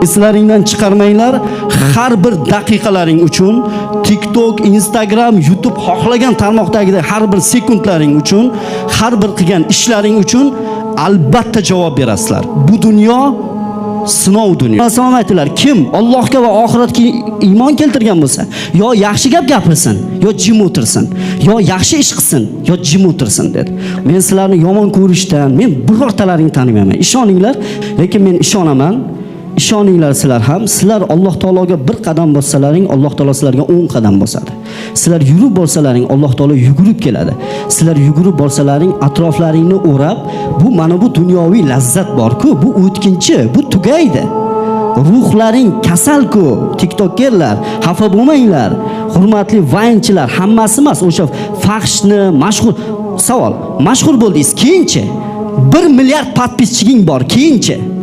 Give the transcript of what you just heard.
Eslaringdan chiqarmanglar, har bir daqiqalaring uchun TikTok, Instagram, YouTube xohlagan tarmoqdagi har bir sekundlaring uchun, har bir qilgan ishlaring uchun albatta javob berasizlar. Bu dunyo sinov dunyo. Alayhissalom aytdilar, kim Allohga va oxiratga iymon keltirgan bo'lsa, yo yaxshi gap gapirsin, yo jim o'tirsin, yo yaxshi ish qilsin, yo jim o'tirsin dedi. Men sizlarni yomon ko'rishdan, men birortalaringni tanimayman. Ishoninglar, lekin men ishonaman. Ishoninglar sizlar ham, sizlar Alloh taologa bir qadam bossalaring, Alloh taolo sizlarga 10 qadam bosadi. Sizlar yurib borsalaring, Alloh taolo yugurib keladi. Sizlar yugurib borsalaring, atroflaringni o'rab, bu mana bu dunyoviy lazzat bor-ku, bu o'tkinchi, bu tugaydi. Ruhlaring kasal-ku, TikTokerlar, xafa bo'lmanglar. Hurmatli vaynchilar, hammasi emas, o'sha fahshni, mashhur savol, mashhur bo'ldingiz, keyinchi 1 milliard подписчиг ing bor, keyinchi